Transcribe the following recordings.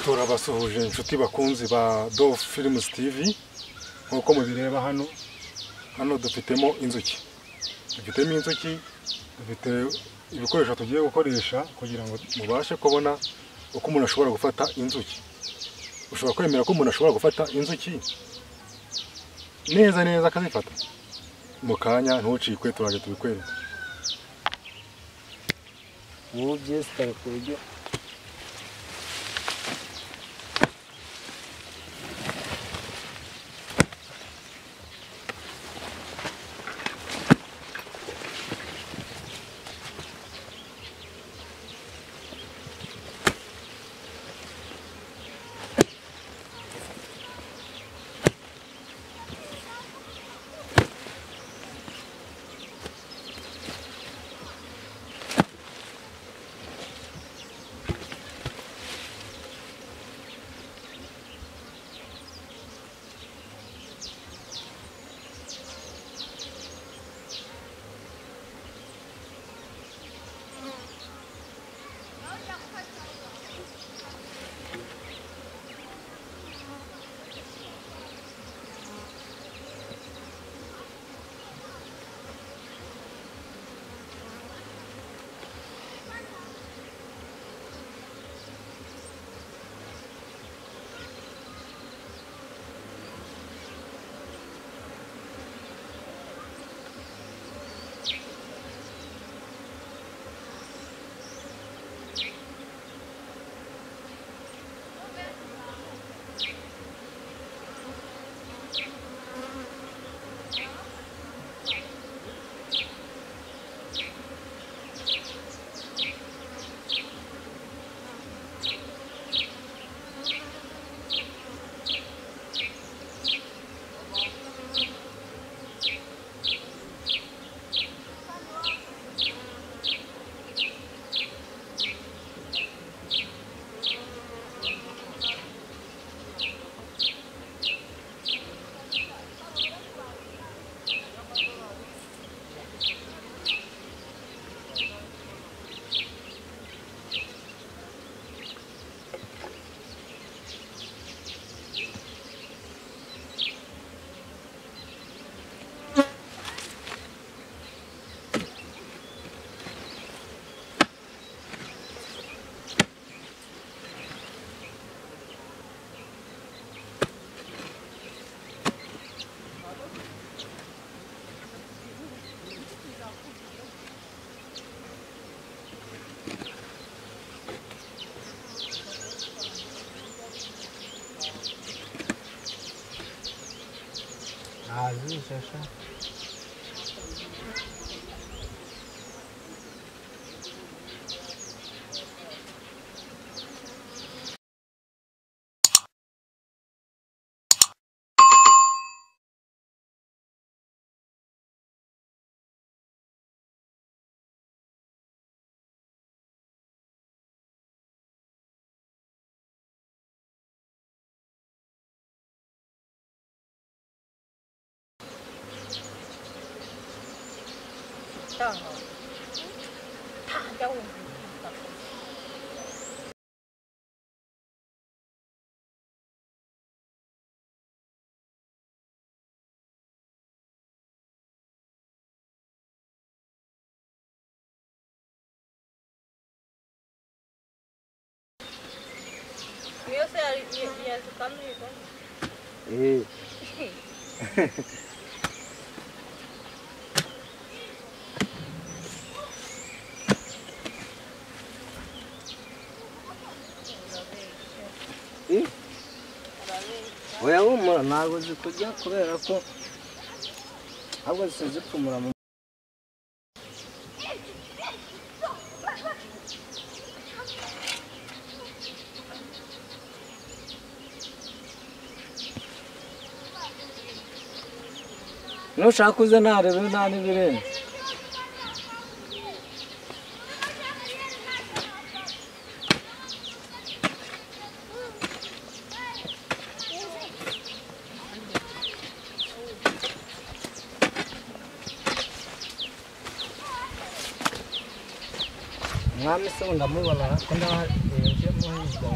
Turabasuhuje inshuti bakunzi ba Dove Films TV. Nkuko mubireba hano, hano dufitemo inzuki. Dufitemo inzuki, dufite ibikoresho tugiye gukoresha kugira ngo mubashe kubona uko umuntu ashobora gufata inzuki. Ushobora kwemera ko umuntu ashobora gufata inzuki neza neza akazifata? Mu kanya ntucikwe, turaje tubikwereke. Ubu byesitara ku buryo Shasha. Oya humura ntabwo zikujya kubera ko ahubwo zipfumura mu nushaka uze ntarebe nta n'ibirenze. Mwami se ndamubona ko ndaje muhizwa.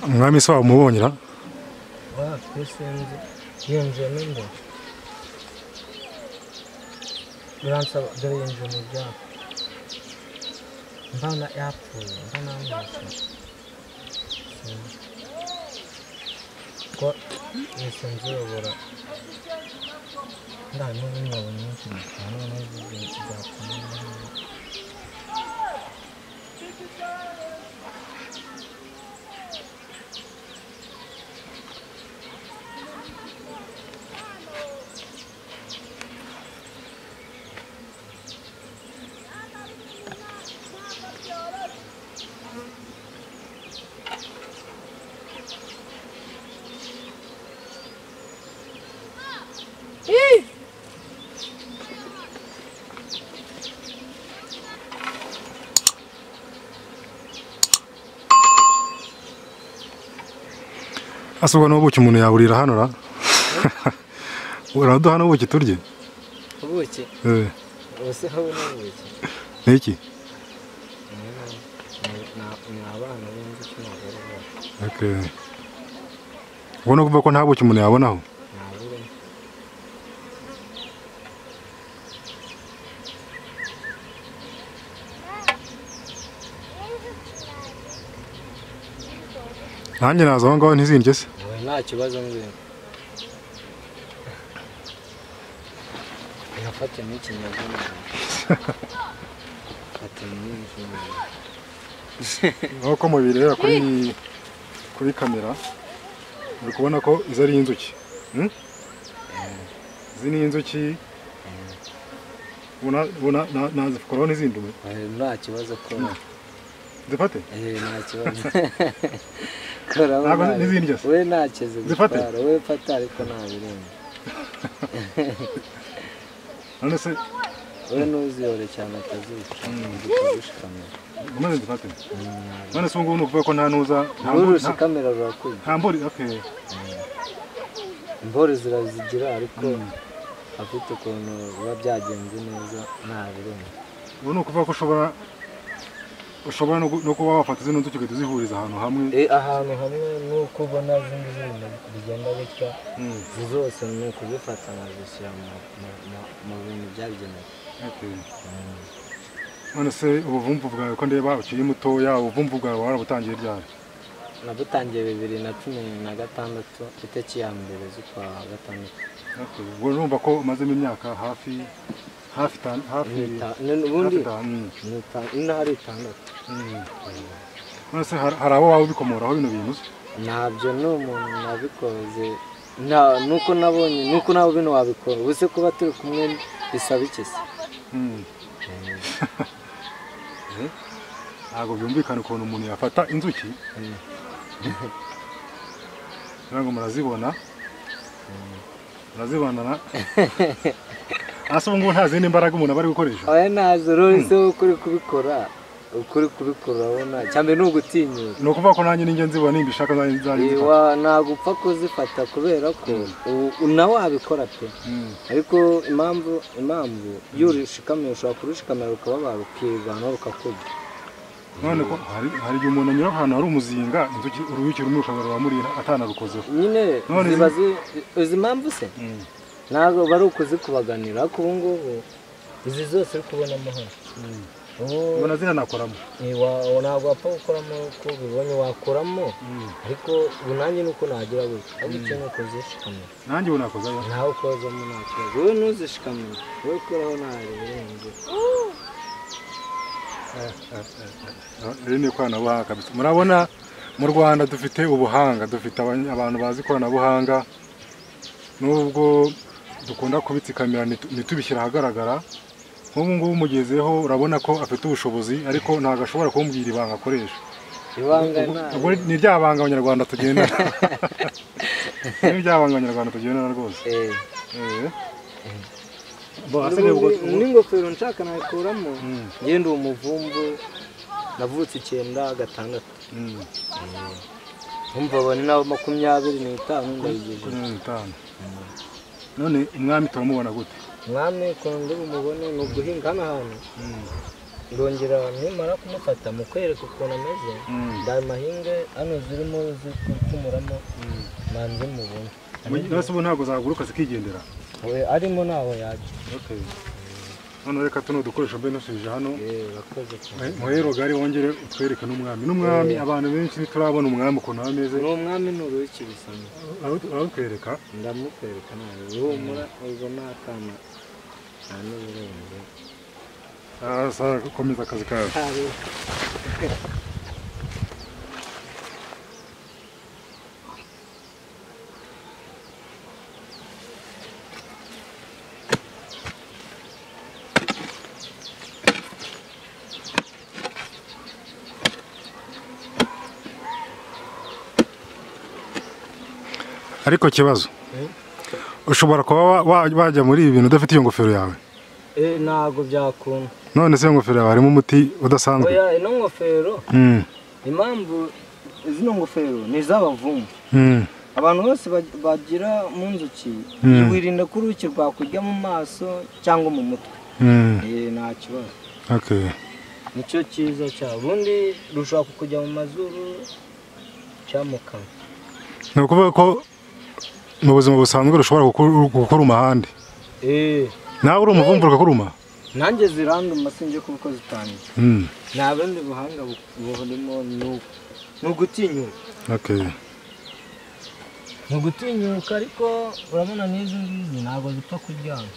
Umwami se wamubonyera? Wapi sinzi yinjiyemo imbere. Biransaba dore yinjiye mu byapa. Mbana yapfuye, mbana amwishe. Sinzi. Ko ese nziyobora. Ndarimo n'imyobo myinshi noneho byapfuye. Ase ubwo n'ubuki umuntu yaburira hano ra? Uraduha n'ubuki turye? Ubuki? Eh. Ubuse ho n'ubuki. Ni iki? Ni abana b'inzuki ntabwo ari ubuki. Okay. Ubwo ni ukuvuga ko nta buki umuntu yabonaho? Ntaburimo. Nanjye naza aho ngaho ntizindye se? Oya nta kibazo ngwino. Nafate n'ikinyabwoya. Fata n'ikinyabwoya. Nk'uko mubireba kuri kamera uri kubona ko izi ari inzuki. Izi ni inzuki. Ubona nazikoraho n'izindi umwe? Nta kibazo ko. Zifate? Nta kibazo. Koraho Ntabwo n'izindi se? We ntacyo Zifate? zigutwara. We fata ariko nta birenze. None se We ntuzihore cyane atazica. Zikagushikamira. nkomeze nzifate? None se ubu ngubu ni ukuvuga ko nta ntuza nta Urushikamira rurakwiye. nta mbori okay. Imbori zirazigira ariko afite ukuntu biba byagenze neza nta birenze. Ubu ni ukuvuga ko ushobora no kuba wafata zino nzuki ugahita uzihuriza ahantu hamwe. Ahantu hamwe nuko ubona zindi zibintu bigenda bitya, izi zose ni ukuzifata nkazishyira mu bintu byabigenewe. Okay. None se ubuvumvu bwawe ko ndeba ukiri mutoya, ubuvumvu bwawe warabutangiye ryari? Nabutangiye 2016 itariki ya 1 z'ukwa gatandatu. Okay. Ubwo urumva ko umazemo imyaka hafi itanu hafi ubundi itanu. Ni hari itandatu. None se hari abo waba ubikomoraho bino bintu? Ntabyo ni umuntu nabikoze nuko nabonye nuko nawe bino wabikora. Ubuse kuba turi kumwe bisaba iki se? Ntabwo byumvikana ukuntu umuntu yafata inzuki. Ntabwo murazibona. Murazibona. Ase ubu ngubu nta zindi mbaraga umuntu aba ari gukoresha? Oya ntazo, rero ukuri kubikora. Ukuri kubikora urabona cyambere ni ugutinyuka. Ni ukuvuga ko nanjye ninjye nzibona nimba ishaka nzajya nzifata. Ntabwo upfa kuzifata kubera ko nawe wabikora pe. Ariko impamvu iyo urushikamiye ushobora kurushikamira rukababara rukirwanaho rukakurya. None ko hari igihe umuntu anyura ahantu hari umuzinga inzuki uruyuki rumwe rushobora ruramurira atanarukozeho. Nyine ziba izi mpamvu se? Ntabwo bari ukuzikubaganira ariko ubu ngubu izi zose uri kubonamo hano. Ubona ziranakoramo? Ntabwo wapfa gukoramo uko ubibonye wakoramo, ariko ubu nanjye nuko nagira gutya ariko icyo ni ukuzishikamira. Nanjye ubu nakozayo? Nawe ukozamo nta kibazo, wowe ntuzishikamire, wowe ukoraho nta birenze. Iri ni ikoranabuhanga kabisa. Murabona mu Rwanda dufite ubuhanga, dufite abantu bazi ikoranabuhanga, nubwo dukunda kubitsikamira ntitubishyira ahagaragara. Nk'ubu ngubu umugezeho urabona ko afite ubushobozi ariko ntabwo ashobora kumbwira ibanga akoresha. Ibanga ni rya banga abanyarwanda tugendana. Ni rya banga abanyarwanda tugendana rwose. N'ingofero nshaka nayikuramo. Ngende umuvumbu navutse 96. Umva bane nabo 25 ndayigeje. 25. None umwami turamubona gute? Umwami ukuntu ndi bumubone ni uguhinga hano hantu. Ndongera nimara kumufata mukwereka ukuntu ameze. Ndamahinge hano zirimo zikucumuramo manze mubone. Nase ubu ntabwo zaguruka zikigendera. We arimo naho yaje. Okay. None reka tuno dukoresho mbe nusubije hano. Bakoze cyane. Muhero gari wongere utwereke n'umwami. N'umwami abantu benshi ntiturabona umwami ukuntu ameze. Ni umwami n'uruki bisanzwe. Arawutwereka? Ndamukwereka nawe. Humura ubwo nakana. Nta n'uburenze. Sasa komeza akazi kawe. Ariko kibazo ushobora kuba wajya muri ibi bintu udafite iyo ngofero yawe? Ntabwo byakunda. None se iyo ngofero yawe harimo umuti udasanzwe? Oya, ino ngofero impamvu zino ngofero ni iz'abavumvu. Abantu bose bagira mu nzuki wirinda ko uruki rwakujya mu maso cyangwa mu mutwe. Nta kibazo. Okay. Nicyo cyiza cyawe. Ubundi rushobora kukujya mu mazuru cyangwa mu kanwa. Ni ukuvuga ko mu buzima busanzwe rushobora gukuruma ahandi. Nawe uri umuvumvu rukakuruma? Nanjye ziranduma sinjye kuko zitangiye. Nta bundi buhanga burimo ni ugutinyuka. Okay. Ni ugutinyuka ariko urabona n'izi ngizi ntabwo zipfa kuryama.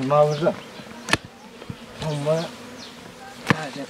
Mabuja umva yaje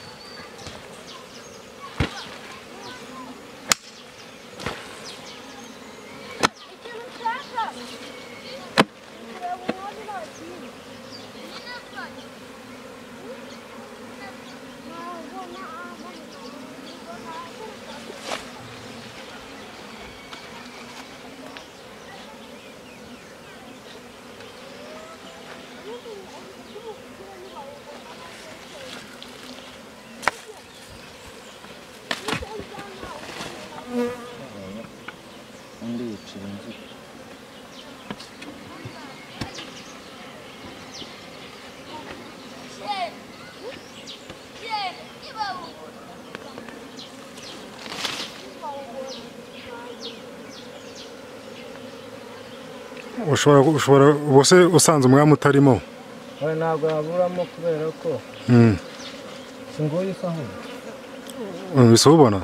Ushobora ubuse usanze umwami utarimo? We ntabwo yaburamo kubera ko singoye isaho. Ubise ubona?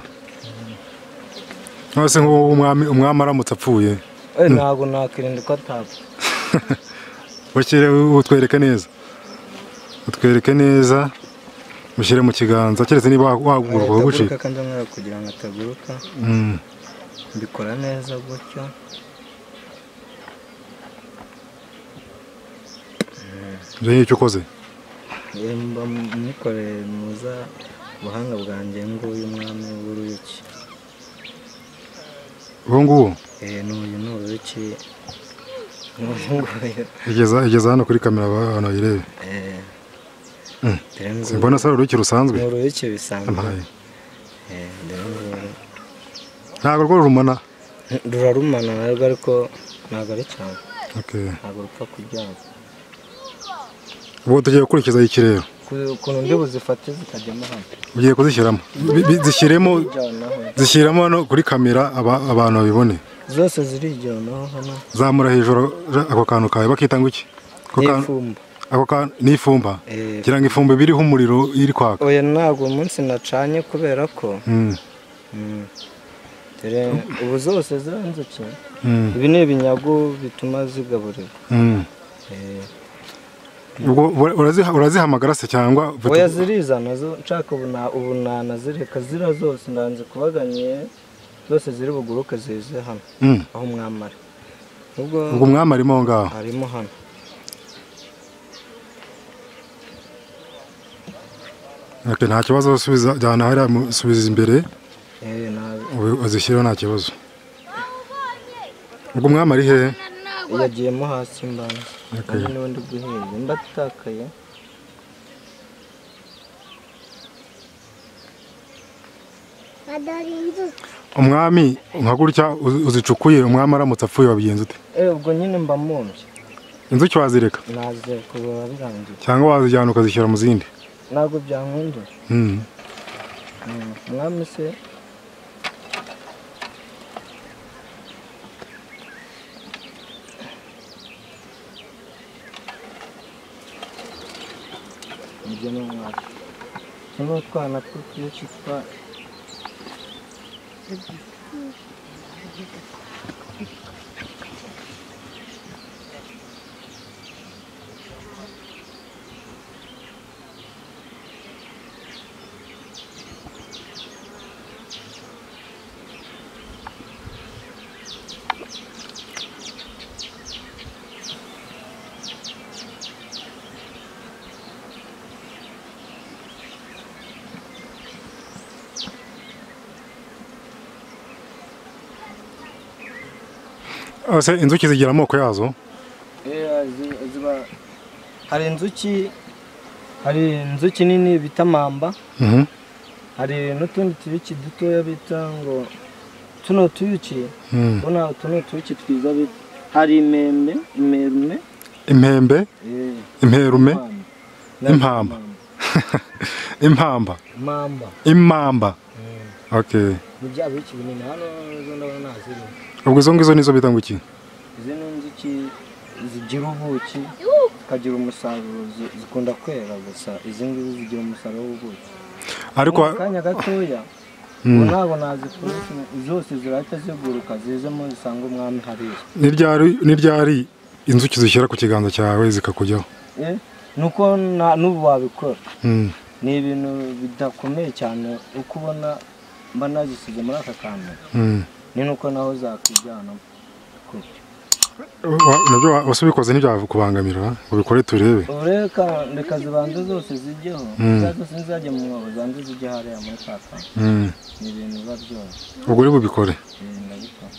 None se nk'ubu umwami aramutse apfuye? Ntabwo nakirinda ko atapfa. Bakire utwereke neza. Utwereke neza. Mushyire mu kiganza keretse niba waguruka gucika. Kandi mwera kugira ngo ataguruka. Mbikora neza gutyo. Nje icyo ukoze? Mba mukoreye muza buhanga bwanjye nguyu umwami w'uruyuki. Uwo nguwo? N'uyu ni uruyuki. N'uyu. Igeza hano kuri kamera abantu bayirebe. Simbona se uruyuki rusanzwe? Ni uruyuki bisanzwe. Ntabwo rwo rurumana? Rurarumana narwo ariko ntabwo ari cyane. Okay. Ntabwo rupfa kuryama. Ubu tugiye gukurikiza iki rero? Ukuntu ndi buzifate zikajyamo hano. Ugiye kuzishyiramo? Zishyiramo hano kuri kamera abantu babibone. Zose zirijyanaho hano. Zamura hejuru ako kantu kawe bakita ngo iki? N'ifumba. Ako kantu ni ifumba? Gira ngo ifumba biriho umuriro iri kwaka. Oya ntabwo umunsi nacanye kubera ko. Ubu zose ziriya nzuki ibi ni ibinyago bituma zigaburirwa. Ubwo urazihamagara se cyangwa? Oya, zirizana zo, nshaka ubu nanazireka ziriya zose ndanze kubaganiye zose ziri buguruke zize hano aho umwami ari. Ubwo umwami arimo aho ngaho? Arimo hano. Okay, nta kibazo, subiza jyana hariya, subiza imbere uzishyireho, nta kibazo. Ubwo umwami ari hehe? Yagiyemo hasi mbanza. Kandi niwe ndi guhinga mba atakaye. Umwami nka gutya uzicukuye, umwami aramutse apfuye wabigenza ute? Ubwo nyine mba mpombye. Inzuki wazireka? Nazireka, biba birangiye. Cyangwa wazijyana ukazishyira mu zindi? Ntabwo byankundira. Umwami se nibyo ni umwami. Tuno twana tw'utuyuki twa Ese inzuki zigira amoko yazo? Hari inzuki nini bita mamba, hari n'utundi tuyuki dutoya bita ngo tuno tuyuki, ubona utu ni utuyuki twiza. Hari imembe, imerume, impembe, imperume, impamba, impamba, imamba. Okay. Ni bya biyuki binini hano zo ndabona nazirimo. Ubwo izo ngizo nizo bita ngo iki? Izi ni inzuki zigira ubuki, zikagira umusaruro, zikunda kwera gusa. Izi ngizi zigira umusaruro w'ubuki. Ariko akanya gatoya ubu ntabwo nazikoresha zose, zirahita ziguruka zizemo zisanga umwami hariya. Ni ryari inzuki zishyira ku kiganza cyawe zikakujyaho? Nuko n'ubu wabikora. Ni ibintu bidakomeye cyane, uko ubona mba nazisize muri aka kantu ni nuko naho zakwijyana gutyo. Nabyo wasubikoze ntibyakubangamira, ubikore turebe. Reka reka zibanze zose zijyeho, zose nzajya mu mwobo, zanze zijye hariya muri ka kantu. Ni ibintu biba byoroshye. Ubwo uri bubikore? Ndabikora.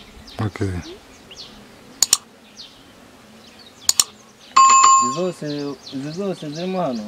Okay. Izi zose zirimo hano.